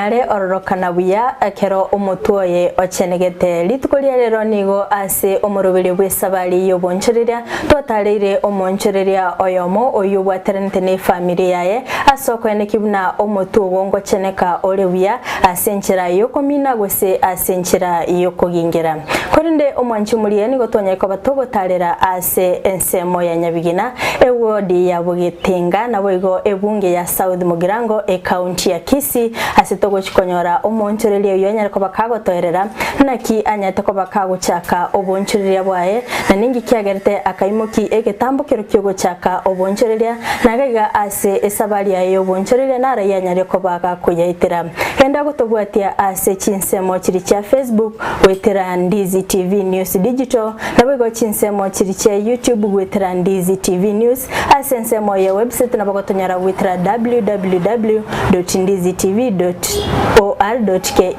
are ororokana buya ekero omotwe oye ochenegete. Rituko ria rero nigo ase omoroberio bw'esabari y'obonchoreria twatareire omoonchoreria oyomo oyio obwateranete n'efamiri yaye ase okoenekia buna omotwe ogo ngocheneka ore buya ase enchera y'okomina gose ase enchera y'okogingera. Korende omwanchi omoria nigo twanyare koba togotarera ase ensemo ya Nyabigina, ewodi ya Bogetenga naboigo ebunge ya South Mugirango ecounty ya Kisii ase togochi konyora omoonchoreria oyio anyare koba kagotoerera naki anyarete koba kagochaka oboonchoreria bwaye na ninki kiagerete akaimoki egetambo kero kiogochaka oboonchoreria na iga ase esabari yaye y'oboonchoreria naro yanyare koba gakoyaetera. Genda gotobwatia ase chinsemo chiria chia Facebook goetera Ndizi TV News Digital naboigo chinsemo chiria chia YouTube goetera Ndizi TV News ase ensemo ye website nabo gotonyora goetera www.ndizitv.or.ke.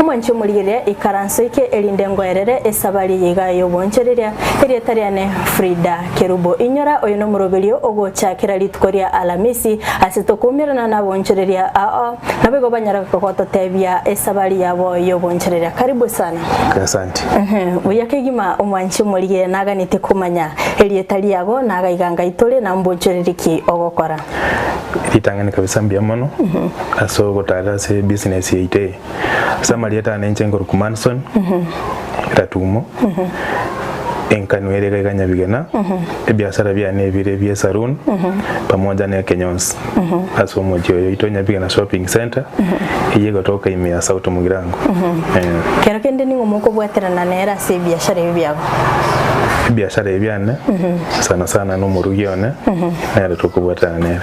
Omwanchi omorigereria ikaranso ike erinde ngoerere esabari eye iga y'oboonchoreria erieta riane Frida Kerubo. Inyora oyo nomoroberio ogocha kera rituko ria Alamisi ase tokoumerana naboonchoreria ao Naboigo banyare gototebia esabari yabo y'ogonchereria. Karibu sana. Asante. Buya kegima omwanchi omorigere naganete komanya erieta riago nagaiga ngai tore na mbonchoreri ki ogokora. Ritang'ani kabisa mbuya mono ase ogotarera ase ebusiness yaito eye. Ase amarieta ane inche nkorokwa Manson Ratumo, enkanwa ere iga iga Nyabigena, ebiasara biane ebire bie esaloon pamoja na ekenyonsi. Ase omochie oyo oito Nyabigena Shopping Centre, eyio egotoka ime ya South Mugirango. Eh. Kero kende ning'o mokobwaterana nere ase ebiashara ebi biago? Ebiashara ebi biane sana sana nomorugi one nere tokobwaterana nere.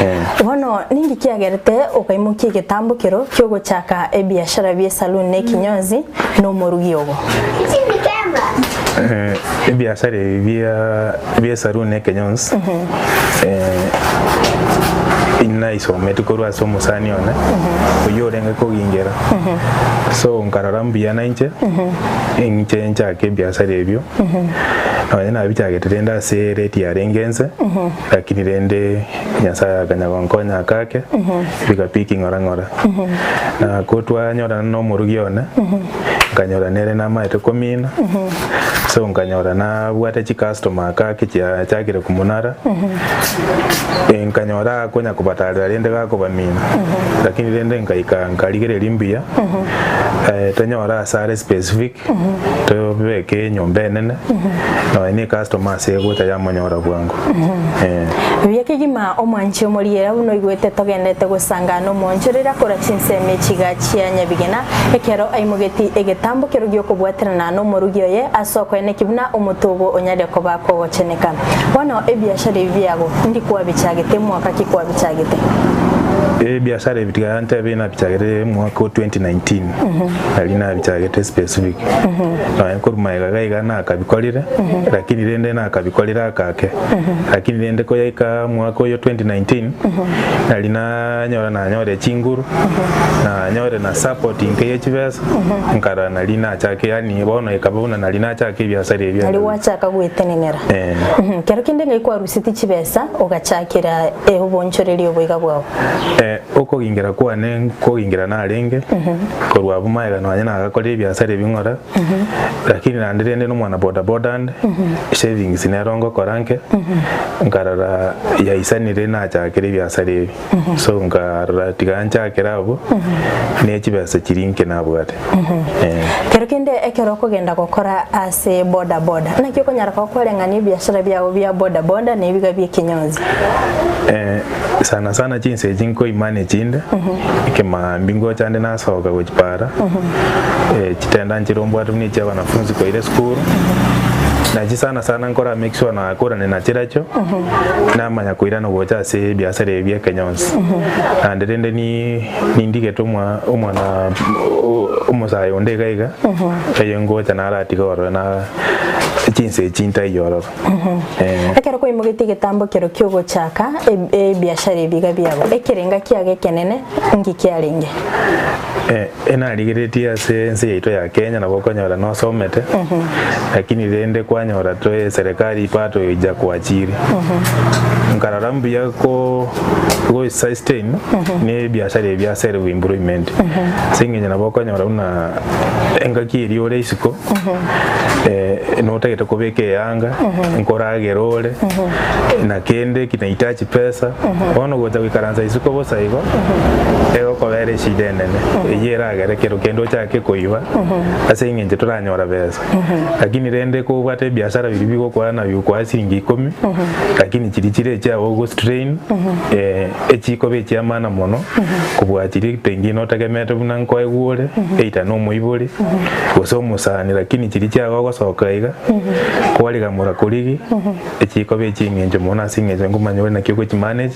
Eh. Bono ninki kiagerete okaimokia egetambo kero kiogochaka ebiashara bie saloon na ekinyonzi nomorugi ogo? Eh, ebiashara ebi bia bie saloon na ekenyonsi eh, naisometi korwa ase omosani one oyio orenge kogingera so nkarora mbuya nainche inche nchake ebiasara ebio nonye nabichagete rende ase rate yarenge ense lakini rende Nyasaye akanya gonkonya akake bigapiki ng'ora ng'ora na ko twanyorana na omorugi one nkanyora nere namaete komina so nkanyora nabwate chicustomer akake chiachakire komonara nkanyora akonya kobatarera rende gakobamina lakini rende nkaika nkarigereria mbuya tonyore ase are specific Tobeke enyomba enene, nonya ne customer ase egocha yamonyora bwango. Eh. Buya kegima omwanchi omoriera buna oigwete togenderete gosangana omoonchoreri akora chinsemo echiga chia nyabigena ekero aimogeti egetambo kero giokobwaterana nomorugi oye ase okoeneki buna omotogo onyare koba kogocheneka. Bono ebiashara ebi biago ndi kwabichagete mwaka ki kwabichagete? Ebiashara ebi tiga ntebe nabichagete mwaka o 2019. Nari nabichagete specific nonya korwa magega iga iga nakabikorire lakini rende nakabikorire akake lakini rende koyaika mwaka oyo 2019 nari nanyora nanyore chinguru nanyore na support nke ye chibesa nkarora nari nachake yaani bono ekaba buna nari nachake ebiasara ebio Nari gwachaka gwetenenera. Eh. Kero kende ng'ai kwaruseti chibesa ogachakera obonchoreria oboiga bwao? Okogingera kwane nkogingera narenge, korwa abwo magega nonya nagakorire ebiasara ebi ng'ora, lakini naende rende nomwana boda boda nde, savings nero ngokora nke, nkarora yaisanire nachakere ebiasara ebi, so nkarora tiga nchakere abwo, ne chibesa chiria nke nabwate eh. Kero kende ekero okogenda gokora ase boda boda, naki okonyara koba kwareng'ania ebiasara biago bia boda boda na ebiga bia ekenyonzi? Sana sana chinsa echi nkoimana echinde, ekemaambia ngocha nde nasoka gochia para, chitenda nchire mbwate buna echia abanafunzi koira esukuru, nachi sana sana nkora make sure nakorane na chirachio, namanya koirana gocha ase ebiasara ebi bia ekenyonsi. Naende rende ni nindigete omwa omwana omosae onde iga iga, oyo ngocha naratiga ororo na chinsa echi ntaiyo ororo. Ekero kwaimogetie egetambo kero ki'ogochaka ebiashara ebiga biabo, ekerenga kiago ekenene nki kiarenge? Enarigereretie ase ense yaito ya Kenya nabo okonyora nosomete, lakini rende kwanyora. kwanyora toe serikali bado haijakuajiri. Nkarora mbuya ko go sustain ne ebiashara ebi bia self employment. Ase eng'encho nabo okonyora buna engaki eria ore isiko notagete kobeka eyanga, nkoragera ore, na kende kinahitaji pesa, bono gocha goikaransa isiko bosa igo, egokobera eshida enene, eyio eragere kero kende ochake koiba ase eng'encho toranyora besa. Lakini rende kobwate ebiasara biria bigokoa na bigokoa siringi ikomi, lakini chiria chire echiago ogo strain, echikoba echia maana mono, kobua chiria pengine otegemete buna nkoegwa ore, either na omoibori, gose omosani, lakini chiria chiago ogosoka iga, kwarigamora korigi, echikoba echia eng'encho mono ase eng'encho nkomanya ore naki ogochimanage,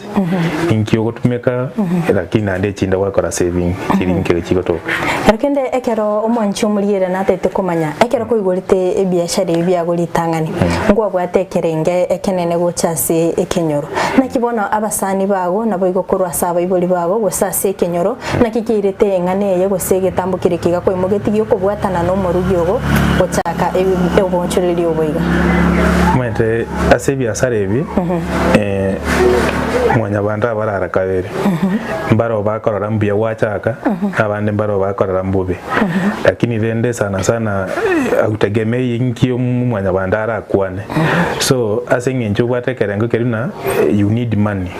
inki ogotumeka, lakini naende echinde gwakora saving chiri nkere chigotoka. Ero kende ekero omwanchi omoriere natete komanya, ekero koigorete ebiashara ebi biago ritang'ani, nkwabwate ekerenge ekenene gocha ase ekenyoro. Naki bono abasani bago naboigo korwa ase abaibori bago gose ase ekenyoro, naki kiairete eng'ana eye gose egetambo keria kegakoimogetie gi'okobwatana nomorugi ogo gochaka oboonchoreria obo iga? Omanyete ase ebiasara ebi, mwanyabanto abarara kabere, mbaroo bakorora mbuya gwachaka, na abande mbaroo bakorora mbobe. Lakini rende sana sana hautegemei inki mwanyabanto arakwane. So ase eng'encho obwate ekerengo keria buna you need money,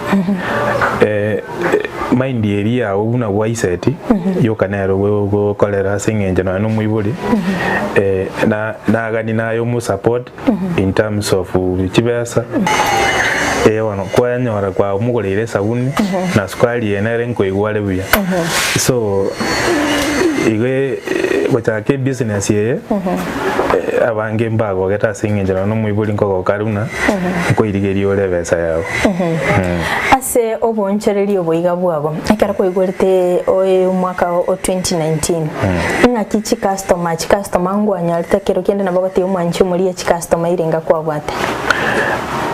mind eria yago buna gwaiseti yoka nero ogokorera ase eng'encho nonya na omoibori na nagani naye omosupport in terms of chibesa, eh bono kwanyora kwamogoreire esabuni na sukari eye nere nkoigwa are buya. So igo gochaka ebusiness eye abange mbagogete ase eng'encho nonya na omoibori nkogoka are buna nkoirigeria ore ebesa yago. Ase oboonchoreria oboiga bwabo, ekero kwaigorete omwaka o 2019, ng'aki chicustomer, chicustomer ngwanyorete kero kende nabo ogotebia omwanchi omoria chicustomer irenga kwabwate?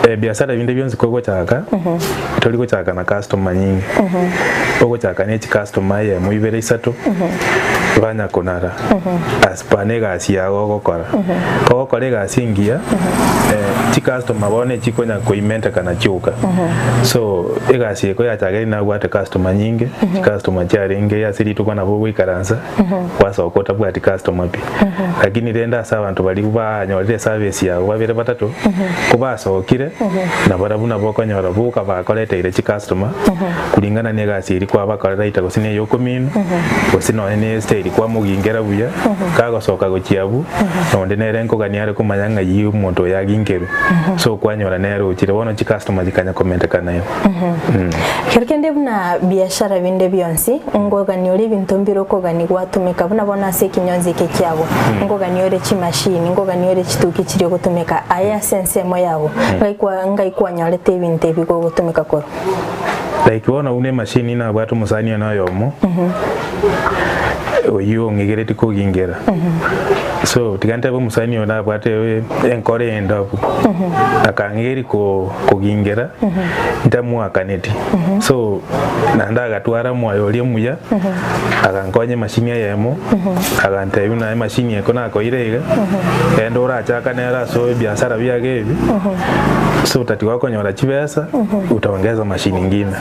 Ebiasara binde bionsi kogochaka, tori gochaka na customer nyinge, ogochaka ne chicustomer eyemo ibere isato, banya konara as per na egasi yago ogokora. Kogokora egasi engiya, chicustomer bono echikonya koimentekana chioka. So egasi eye koyachakire nabwate customer nyinge, chicustomer chiarenge ase rituko nabo ogoikaransa, gwasoka otabwati customer pi. Lakini rende ase abanto baria banyorire eservice yabo babere batato, kobasokire, nabarabwo nabo okonyora boka bakoreteire chicustomer, kulingana na egasi eria kwabakorera either gose na eyokomino, gose nonye na estyle kwamogingera buya, kagosoka gochia abwo, nonde nere nkogania are komanya ng'ai omonto oyo aginkerwe, so kwanyora nere ochire bono chicustomer chikanya komentekana igo. Kero kende buna biashara binde bionsi, ngogania ore ebinto mbire okogania gwatumeka buna bono ase ekinyonzi eke kiago, ngogania ore chimashini, ngogania ore chituki chiria ogotumeka aye ase ensemo yago, ngai kwa ngai kwanyorete ebinto ebi gogotumeka korwa. Like bono buna emashini nabwate omosani one oyomo, oyio ong'igereti kogingera, so tiga ntebe omosani oyo nabwate enkoro endabu, akang'igeri ko kogingera ntamoakaneti, so naende agatwara omoyo oria omuya, agankonya emashini eyemo, agantebia buna emashini eko nakoire iga, genda orachaka nere ase ebiasara biago ebi, so otatiga okonyora chibesa, utaongeza mashini ingine.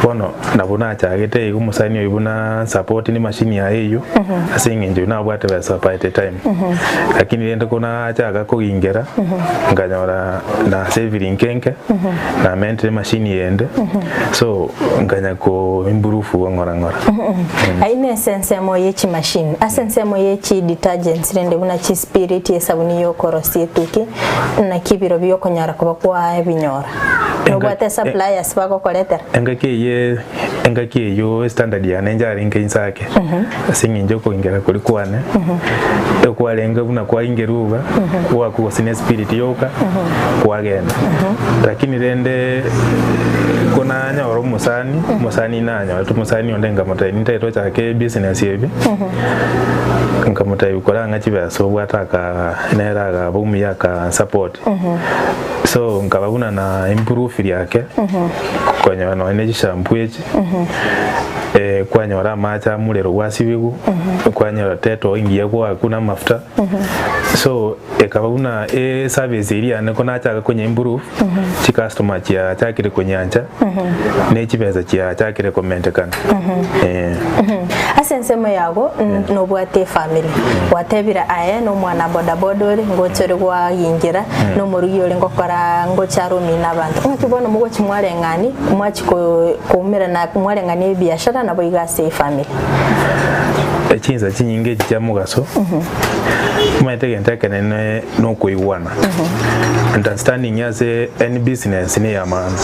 Bono nabo nachagete iga omosani oyio buna ansapoti ne emashini yaye eyio, ase eng'encho oyio nabwate besa by the time. Lakini rende ko nachaka kogingera, nkanyora nasavire inke inke, namentire emashini eyende, so nkanya ko improve igo ng'ora ng'ora. Ayio nese ensemo ye chimashini. Ase ensemo ye chidetergents rende buna chispirit, esabuni yokorosia etuki, naki ebiro biokonyara koba kwaebinyora. Nobwate suppliers bagokoretera? Engaki eye engaki eyio estandard yane inche arenge inse ake, ase eng'encho okoingera koria kwane, ekwarenge buna kwaingerwa iga, gwakwa gose na espirit yoka, kwagenda. Lakini rende ko nanyora omosani, omosani nanyorete omosani onde nkamotebia nintagete tochake ebusiness ebi, nkamotebia korang'a chibesa obwate aka nere akaba omuya akansupport. So nkaba buna na improve riake, konyora nonya ne chishampoo echi. Kwanyora amache amurero gwasibigwa, kwanyora tetoo engiya goakwa na amafuta, so ekaba buna eservice eria yane ko nachaka konya improve, chicustomer chiachakire konyancha, ne chibesa chiachakire komentekana eh. Ase ensemo yago nobwate efamiri, gwatebire aye nomwana bodaboda ore, ngocha ore gwagingira, na omorugi ore ngokora ngocha are omino abanto. Ng'aki bono mogochi mwareng'ani, mwachi koumerana mwareng'ania ebiashara naboigo ase efamiri? Chinsa chinyinge echi chia mogaso, omanyete egento ekenene nokoigwana. Understanding ase any business ne ya maana.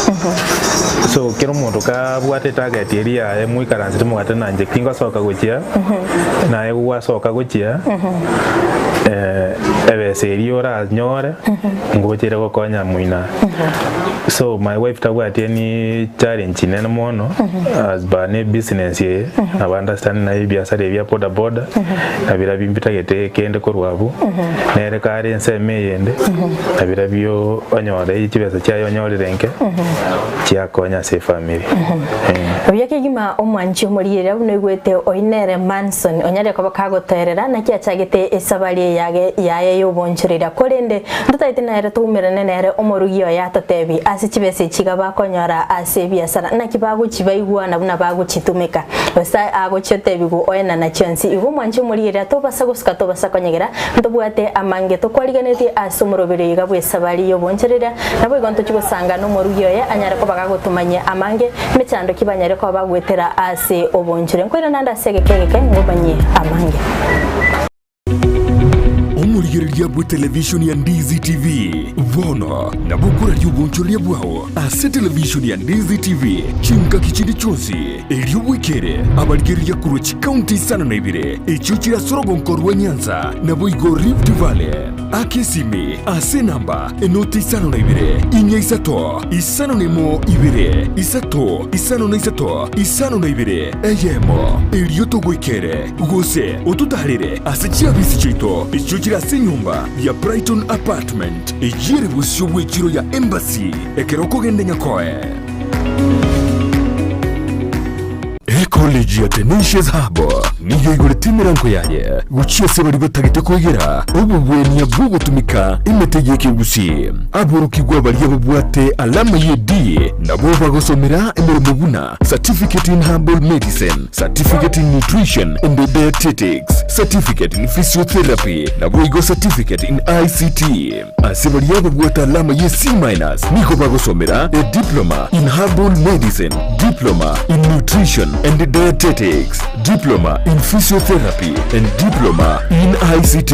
So kera omonto kabwate etarget eria yaye moikaransete mogate na inche kingosoka gochia, naye gwasoka gochia, ebesa eria oranyore ngochire gokonya moino. So my wife tabwati any challenge nene mono as per ne business eye nabo understand naye ebiasara ebi bia boda boda na birabio mbitagete kende korwa abwo nere kare ensemo eyende na birabio onyore chibesa chiaye onyorire nke chiakonya ase efamiri eh. Buya kegima omwanchi omorigereria buna oigwete oyio nere Manson onyare koba kagotoerera naki achagete esabari eyage yaye y'obonchoreria korende Ntotaete nere toumerane nere omorugi oye atotebi ase chibesa echi iga bakonyora ase ebiasara naki bagochibaigwana buna bagochitumeka. Gose agochia otebigwa oenana chionsi. Igo omwanche omorigereria tobasa gosuka tobasa konyegera ntobwate amange tokwariganetie ase omoroberio iga bw'esabari y'obonchoreria naboigo ntochie gosanga nomorugi oye anyare koba gagotumanyia amange emechando ki banyare koba bagoetera ase obonchore. Nkoirana ande ase egeka egeke ngomanyie amange. Omorigereria bw'etelevishoni ya Ndizi TV bono nabo okoraria obonchoreria bwao ase televishoni ya Ndizi TV chingaki chinde chionsi, erio bwekere abarigereria korwa chikaunti isano na ibere echio chire ase orogonko rwa Nyanza naboigo Rift Valley. Aka esimi ase enamba enoti isano na ibere, inya isato, isano na emo ibere, isato, isano na isato, isano na ibere, eyemo, erio togoikere. Gose ototaarere ase chiabisi chiaito echio chire ase enyomba ya Brighton Apartment, eyio ere bosio bw'echiro ya Embassy ekero okogenda Nyakoe. Ecollege ya Tenacious Hub nigo eigorete emerango yaye gochia ase baria batagete koegera obogwenia bw'ogotumeka emete y'ekegusii. Aborokigwa baria babwate alama ye D nabwo bagosomera emeremo buna Certificate in Herbal Medicine, Certificate in Nutrition and Dietetics, Certificate in Physiotherapy, naboigo Certificate in ICT. Ase baria babwate alama ye C minus nigo bagosomera a Diploma in Herbal Medicine, Diploma in Nutrition and Dietetics, Diploma in Physiotherapy and Diploma in ICT.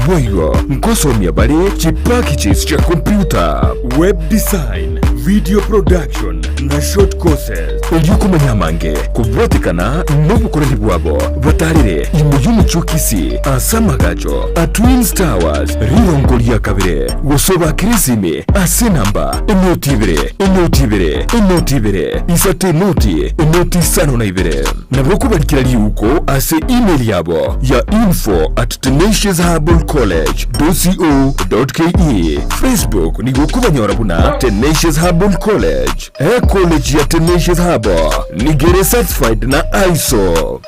Boigo nkosomia bare chipackages chia computer, web design, video production na short courses. Erio komanya amange kobwatekana nobokoreri bwabo, batarere ime y'omochie o Kisii ase amagacho a Twins Towers rirongo ria kabere, gose obakere esimi ase enamba enoti ibere, enoti ibere, enoti ibere, isato enoti, enoti isano na ibere. Nabo okobarikera riuko ase email yabo ya info at tenaciousherbalcollege.co.ke. Facebook nigo okobanyora buna Tenacious Herbal College. Ecollege ya Tenacious Herbal nigo ere certified na ISO.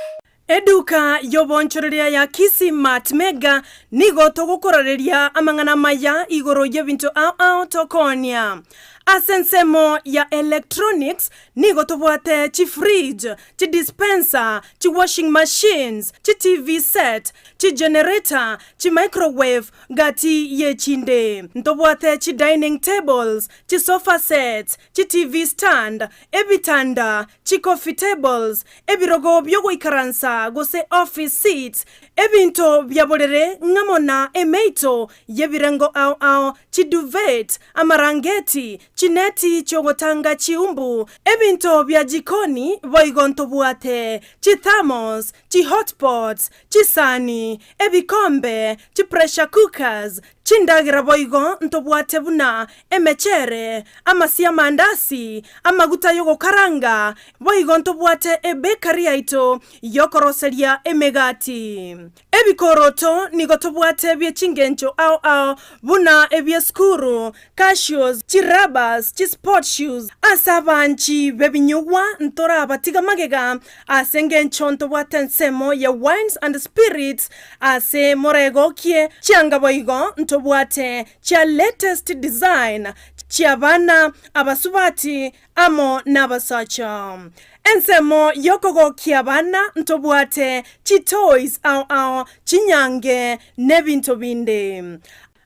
Eduka y'obonchoreria ya Kisii Mart Mega nigo togokorareria amang'ana amaya igoro y'ebinto ao ao tokoonia. Ase ensemo ya electronics nigo tobwate chifridge, chidispenser, chiwashing machines, chiTV set, chigenerator, chimicrowave gati y'echinde. Ntobwate chidining tables, chisofa sets, chiTV stand, ebitanda, chicoffee tables, ebirogo biogoikaransa gose office seats, ebinto bia borere ng'amo na emeito y'ebirengo ao ao, chiduvet, amarangeti, chineti chi'ogotanga chiumbu, ebinto bia jikoni boigo ntobwate, chithermos, chihotpots, chisani, ebikombe, chipressure cookers, Chindagera boigo ntobwate buna emechere, amasio 'amandasi, amaguta y'ogokaranga, boigo ntobwate ebekari yaito y'okoroseria emegati. Ebikoroto nigo tobwate bie chingencho ao ao buna ebi'esukuru, cashews, chirabas, chisport shoes. Ase abanchi b'ebinyugwa ntorabatiga magega ase engencho ntobwate ensemo ya wines and spirits ase moregokie chianga boigo ntobwate chia latest design chi'abana, abasubati amo nabasacha. Ensemo y'okogokia abana ntobwate chitoys ao ao, chinyange, nebinto binde.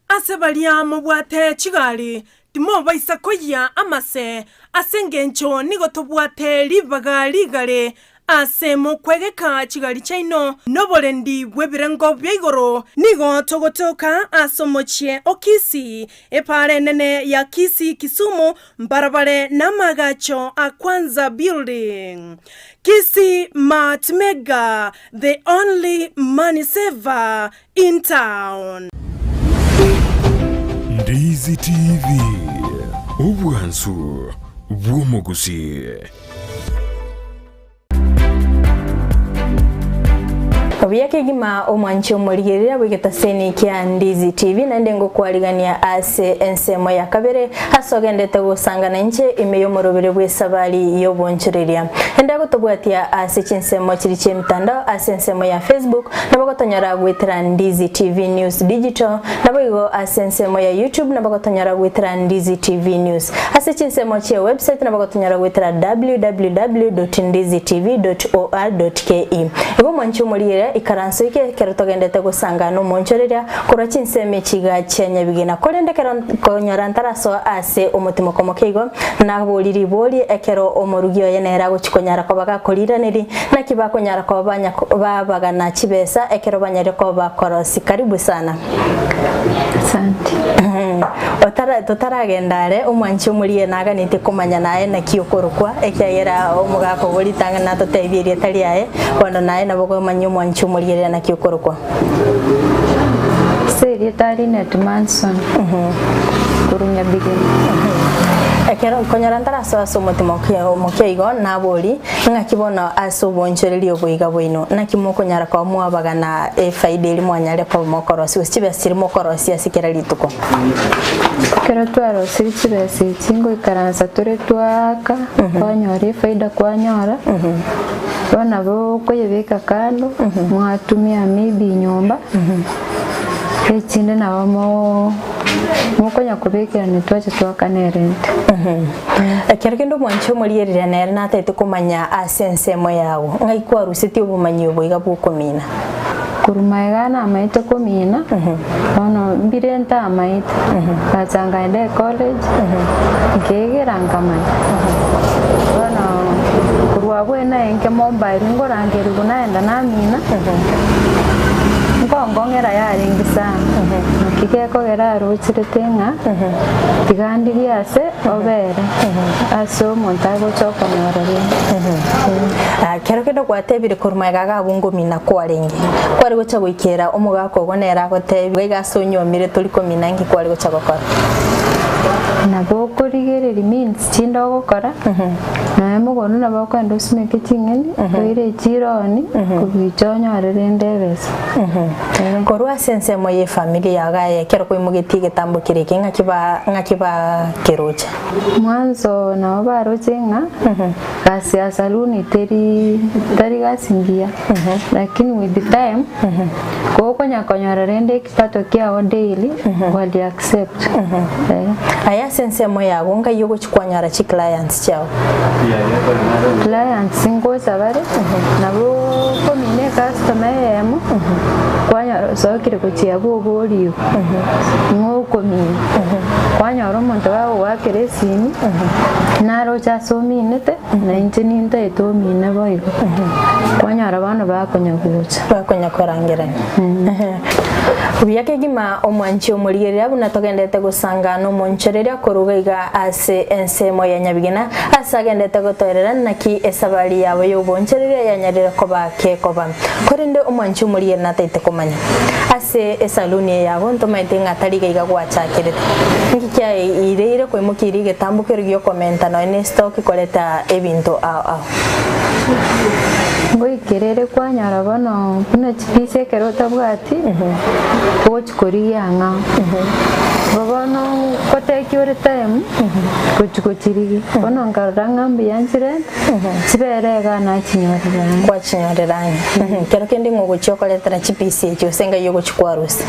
Ase baria mobwate chigari, timobaisa koyia amase, ase engencho nigo tobwate ribaga rigare ase mokwegeka chigari chiaino noborendi bw'ebirengo bia igoro. Nigo togotoka ase omochie o Kisii, epaara enene ya Kisii Kisumu, mbarabare namagacho a Kwanza Building. Kisii Mart Mega, the only money saver in town. Ndizi TV, obwansu bw'omogusii. Obuya kegima omwanchi omorigereria bw'egetaseni kia Ndizi TV naende ngokwarigania ase ensemo ya kabere ase ogendete gosangana inche ime y'omorobere bw'esabari y'obonchoreria. Enda gotobwatia ase chinsemo chiri chi'emitandao ase ensemo ya Facebook Nabo gotonyora goetera Ndizi TV News Digital, naboigo ase ensemo ya YouTube nabo gotonyora goetera Ndizi TV News. Ase chinsemo chie website nabo gotonyora goetera www.ndizitv.or.ke. Igo omwanchi omorigereria ikaranso ike ekero togendete gosanga nomonchoreria korwa chinsemo echi iga chia nyabigena. Korende ekero konyora ntarasoa ase omotimoko moke igo, nabori ribori ekero omorugi oye nere agochi konyara koba gakoriraneri, Naki bakonyara koba babagana chibesa ekero banyarire koba bakorosi. Karibu sana. Asante. Otara totaragenda are omwanchi omorie naganetie komanya naye naki okorokwa ekiagera omogaka obo ritang'ani natotebie erieta riaye bono naye nabo okomanya omwanchi omorieria naki okorokwa. Ase erieta Linet Manson korwa Nyabigeni. Ekero konyora ntarasoa ase omotima omokia igo nabori Ng'aki bono ase obonchoreria oboiga bwaino, naki mokonyara koba mwabagana efaida eria mwanyarire koba mokorosia, gose chibesa chiria mokorosia ase kera rituko? Ekero twarosirie chibesa echi ngoikaransa tore twaaka, kwanyora efaida kwanyora, bono nabo okoyebeka kando, mwatumia maybe nyomba, echinde nabo mo mokonya kobekerania twacha twaakana erent. Ekero kende omwanchi omorierire nere natagete komanya ase ensemo yago, ng'ai kwarusetie obomanyi obo iga bw'okomina? Korwa magega namaete komina, bono mbire ntamaete, ngacha nkaenda ecollege, nkegera nkamanya. Bono korwa abwo naye nke mobile nkorangerigwa naenda namina, nkongong'era yarenge sana, naki gekogera arocherete ng'a tiga ndigie ase Obere ase omonto agocha okonyora rende. Kero kende gwatebire korwa magega iga abwo ngomina kwarenge, kware gocha goikera omogaka ogo nere agotebia iga ase onyomire tori komina nki kware gocha gokora? Nabo okorigereria means chinde ogokora, nonya mogondo nabo okogenda osimeke ching'eni, oire echironi, kobicha onyore rende ebesa. Korwa ase ensemo y'efamiri yao aye ekero kwaimogetie egetambo keria eke ng'aki ba ng'aki bakeroche? Mwanzo nabo baroche ng'a gasi ya saluni teri tari gasi ngiya lakini with the time gokonya konyora rende ekipato kiao daily wali accept eh. Aye ase ensemo yago ngai ogochi kwanyora chi clients chiao? Clients ngocha bare nabo okomina ecustomer eyemo kwanyora osokire gochia abwo oborigwe ng'a okomina kwanyora omonto bagogoakera esimi naroche ase ominete. Na inche nintaete omine boigo. Kwanyora bono bakonya gocha. Bakonya korangerania. Buya kegima omwanchi omorigereria buna togendete gosanga nomonchoreria koruga iga ase ensemo ya Nyabigena ase agendete gotoerera naki esabari yabo y'obonchoreria yanyarire koba kekoba. Korende omwanchi omorigereria nataete komanya. Ase esaluni eye yago ntomaete ng'a tari iga iga gwachakerete. Nki kiaireire koimokia eria egetambo keria giokomenta nonya ne stock koreta ebinto ao ao. Ngoikerere kwanyora bono buna chipisi ekero otabwati ogochi korigia ang'ao. Igo bono ngotekia ore time gochi gochirigia. Bono nkarora ng'a mbuya nchirente chibere igaa nachinyorera ang'e. Kwachinyorera ang'e. Kero kende ng'o ogochia okoretera chipisi echi gose ngai ogochia kwarusia?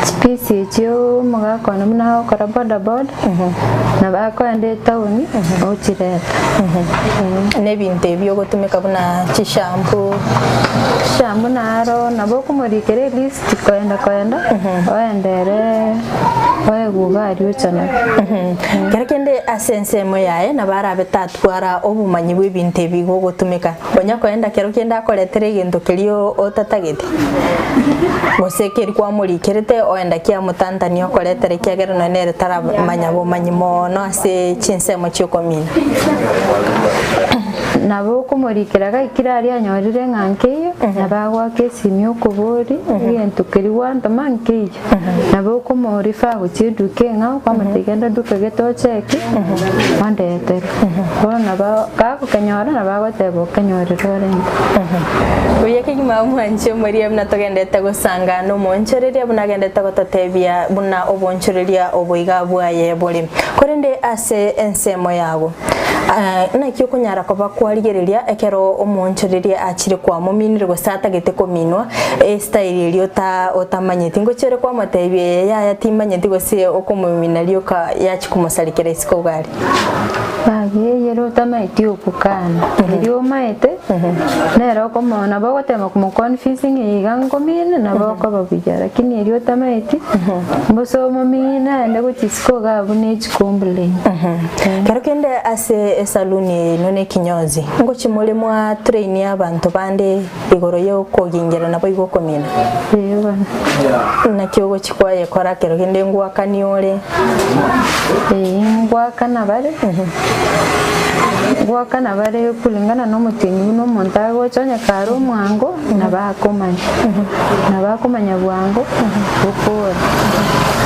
Chipisi echio omogaka one buna agokora bodaboda nabo akoenda etaoni ochireta. Na ebinto ebi ogotumeka buna chishampoo. Chishampoo naro nabo okomorikera elist koenda koenda oende ere oegwe iga aria ocha nabio. Kero kende ase ensemo yaye nabo arabe tatwara obomanyi bw'ebinto ebi igo ogotumeka. Onya koenda kero kende akoretere egento keria otatagete, gose keria kwamorikerete oenda kiamotantania okoretera ekiagera nonya nere taramanya bomanyi mono ase chinsemo chi'okomina. Nabo okomorikera gaikire aria anyorire ng'a nkeiyo, nabo agoaka esimi okoboria egento keria gwantoma nkeiyo. Nabo okomorifa gochia eduka eng'ao kwamotebia genda eduka gete ocheki ondetere. Bono nabo gagokenyora nabo agoteba okenyorire orente. Buya kegima omwanche omoria buna togendete gosanga nomoonchoreria buna agendete gototebia buna oboonchoreria obo iga bwaye bore. Korende ase ensemo yago. Naki okonyara koba kwarigereria ekero omoonchoreria achire kwamominire gose atagete kominwa estyle eria ota otamanyeti ngochia ore kwamotebia eye yaya timanyeti gose okomomina rioka yachia komosarekera isiko iga aria. Gaki eyere otamaeti okokana, eria omaete nere okomo nabo ogotema komoconfuse ng'a iga nkomine nabo okoba buya lakini eria otamaeti mbosa omomine aende gochia isiko iga abwo ne chicomplain. Kero kende ase esaluni eye inwe nekinyozi, ngochia more mwa train abanto bande igoro y'okogingerera naboigo okomina. Ee bono. Naki ogochia kwayekora kero kende ngwakania ore? Ee ngwakana bare, ngwakana bare kulingana na omotienyi buna omonto agocha onye kare omwango nabo akomanya, nabo akomanya bwango gokora.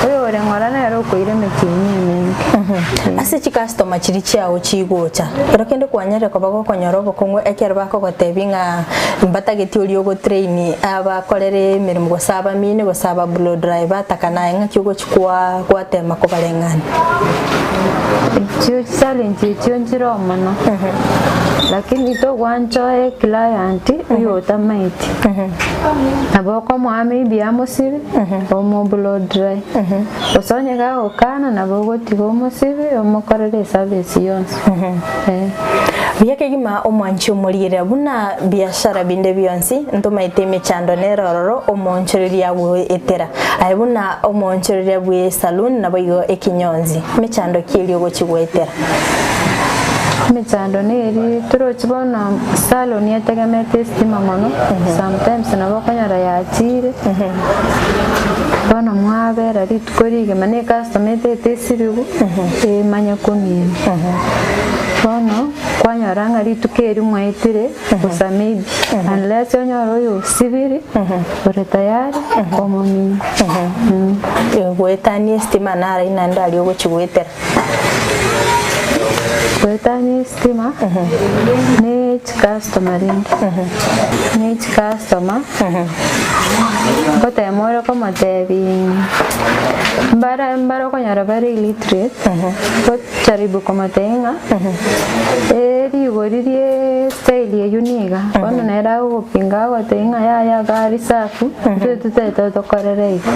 Oyore ng'ora nere okoira emetienyi emenge. Ase chikastoma chiria chiao chigocha, ekero kende kwanyarire koba gokonyora obokong'u ekero bakogotebia ng'a mbatageti oria ogotrain abakorere emeremo gose abamine gose aba blow dry bataka naye ng'aki ogochi kwa gwatema kobareng'ania. Echio chichallenge echio nchire oo mono, lakini togwancha oe eclient oyo otamaeti, nabo okomoa maybe amosibe omo blow dry. Gose onye gagokana nabo ogotiga omosibe omokorere eservice yonsi. Eh. Buya kegima omwanchi omorigereria buna biashara binde bionsi ntomaete emechando nere ororo omoonchoreria agoetera aye buna omoonchoreria bwe saloon naboigo ekinyonzi mechando ki eria ogochi goetera. Emechando neri torochi bono salon etegemete estima mono sometimes nabo okonyora yachire Bono mwabera rituko rigima ne ecustomer etete esirigu emanye komina. Bono kwanyora ng'a rituko erio mwaetire bosa maybe unless onyore oyo osibiri ore tayari omomine. Goetania estima naro naende aria ogochi goetera. Goetania estima ne chicustomer rende ne chicustomer ngotema ore komotebia mbare mbare okonyora bare illiterate gojaribu komotebia ng'a rigori. Rigori rie style eyio niga, bono nere agogopinga agotebia ng'a yaya iga reserve, intwe totagete otokorere iga.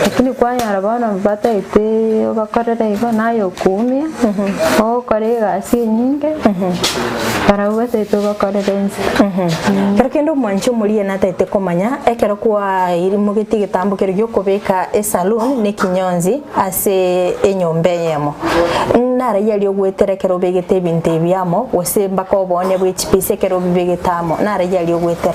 Lakini kwanyora bono batagete obakorere igo naye okoumia, ogokora egasi enyinge, barabwo batagete obakorere inse. Ekero kende omwanchi omoria natagete komanya, ekero kwaimogetie egetambo keria giokobeka esaloon na ekinyonzi ase enyomba eyemo, naraia aria ogwetera ekero obegete ebinto ebi amo, gose mpaka oboonia bwe chipesa ekero obibegete amo, naraia aria ogwetera?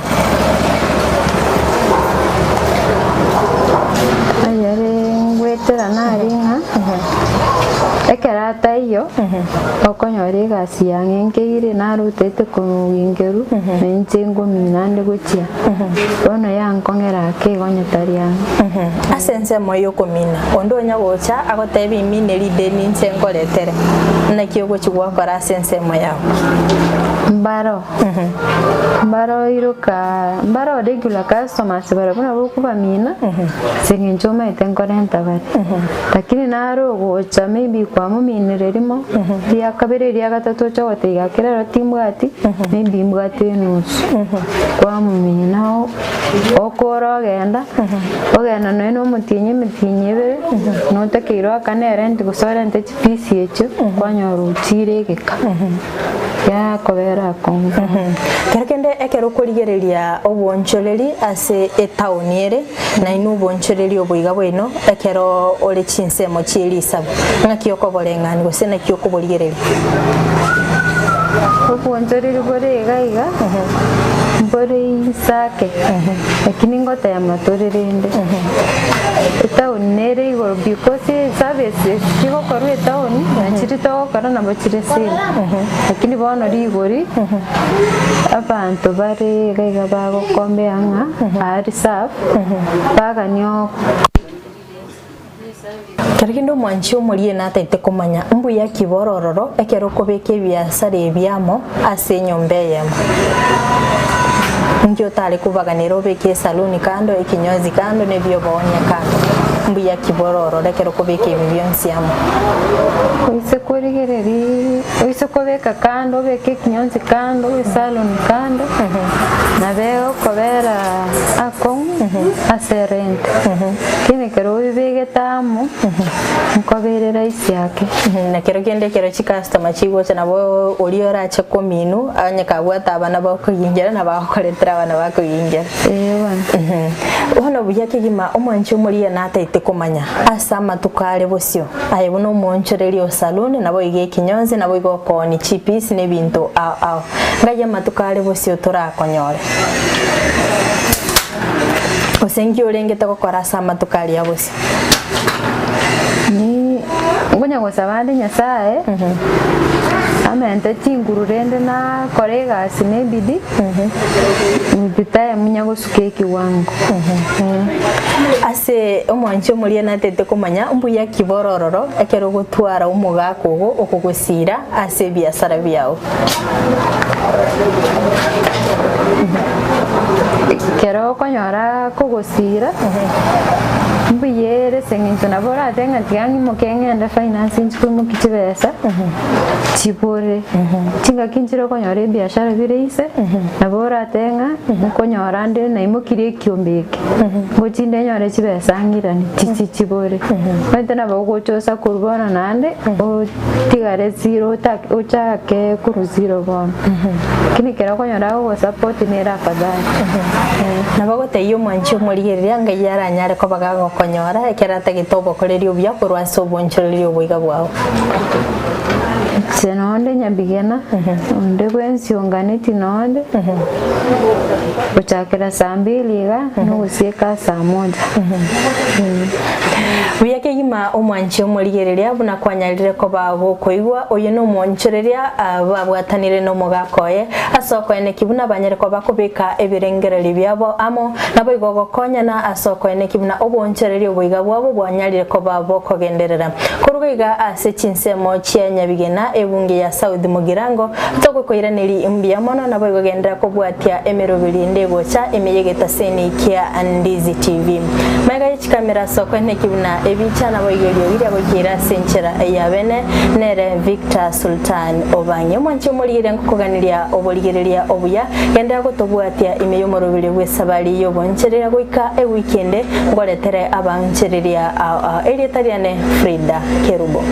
Ayare ngwetera nari ng'a ekero ataiyo okonyora egasi yang'enkeire narotete komogingerwa na inche ngomina ande gochia bono yankong'era ake igo onye tari ang'e. Ase ensemo y'okomina, onde onya gocha agotebie imine rideni inche nkoretere, naki ogochia gwakora ase ensemo yao? Mbaro mbaro iroka mbaro regular customers barabwo nabo okobamina ase eng'encho omanyete nkorenta bare. Lakini naro ogocha maybe kwamominire rimo, ria kabere eria gatato oche goteba iga kera ero timbwati, maybe mbwate enusu. Kwamomina okora ogenda, ogenda nonya na omotienyi emetienyi ebere, notakeire oakane erent gose orente chifees echio, kwanyora ochire egeka, yakobera akong'u. Kero kende ekero okorigereria obonchoreri ase etaoni ere, Nainwe obonchorerie oboiga bwaino ekero ore chinsemo chie risabu, ng'aki okoboreng'ania gose naki okoborigereria? Obonchoreri bore iga iga, mbore inse ake, lakini ngotema tore rende. Etaoni nere igoro because eservices chigokorwa etaoni nachiri togokora nabo chire same, lakini bono rigori abanto bare iga iga bagokombea ng'a aa reserve bagania ok. Kero kende omwanchi omorie natagete komanya mbuya ki borororo ekero okobeka ebiasara ebi amo ase enyomba eyemo. Inki otare kobaganera obeke esaluni kando, ekinyozi kando, na ebioboonia kando. Mbuya ki borororo ekero okobeka ebi bionsi amo? Oise korigereria oise kobeka kando obeke ekinyonsi kando, esaluni kando, Nabo egokobera akong'u ase erent, lakini ekero obibegete amo, nkobeire rahisi ake. Na kero kende ekero chicustomer chigocha nabo oria orache kominwa onye kabwate abana bakoginchera nabo agokoretera abana bakoginchera. Ee bono. Bono buya kegima omwanchi omoria nataete komanya ase amatuko are bosio aye buna omoonchoreri o saloon naboigo ekinyonsi naboigo okooni chipiece na ebinto ao ao. Ngai amatuko are bosio torakonyore. Gose nki orengete gokora ase amatuko aria bosio? Ni ngonya gosaba ande Nyasaye amente chinguru rende nakore egasi na ebidii with time nya gosuka ekiwango. Ase omwanchi omoria natete komanya mbuya ki borororo ekero ogotwara omogaka ogo okogosiira ase ebiasara biao. Ekero okonyora kogosiira, mbuya ere ase eng'encho nabo oratebe ng'a tiga ng'imoke ng'ende finance inche koimokia chibesa, chibore. Chingaki nchire okonyora ebiashara bire inse, nabo oratebe ng'a nkonyora nde naimokirie ekiombe eke, ngochinde nyore chibesa ng'irane, chichi chibore. Omanyete nabo ogocha osa korwa bono naende. Tigare zero ochake korwa zero bono. Lakini ekero okonyora agogosupport nere afadhali. Nabo ogotebia omwanchi omorigereria ngai aranyare koba gagokonyora ekero atagete obokoreri obuya korwa ase obonchoreria oboiga bwao. Inche nonde nyabigena, onde bwensi onganeti nonde, gochakera saa mbili iga, nogosieka saa moja. Buya kegima omwanchi omorigereria buna kwanyarire koba gokoigwa, oyo nomoonchoreria babwatanire nomogaka oye, ase okoeneki buna banyare koba kobeka ebirengererio biabo amo, naboigo gokonyana ase okoeneki buna oboonchoreria oboiga bwabo bwanyarire koba bokogenderera. Korwa iga ase chinsemo chia nyabigena. Ebunge ya South Mugirango, togokoiraneria mbuya mono naboigo genderera kobwatia emeroberi ende egocha ime y'egetaseni kia Ndizi TV. Magega ye chikamera ase okoeneki buna ebicha naboigo eriogi riagoikeire ase enchera ya bene nere Victor Sultan Obange. Omwanchi omorigereria nkokoganeria oborigereria obuya, genderera gotobwatia ime y'omoroberi bw'esabari y'obonchereria goika ewiki ende ngoretere abanchereria ao ao. Erieta riane Frida Kerubo.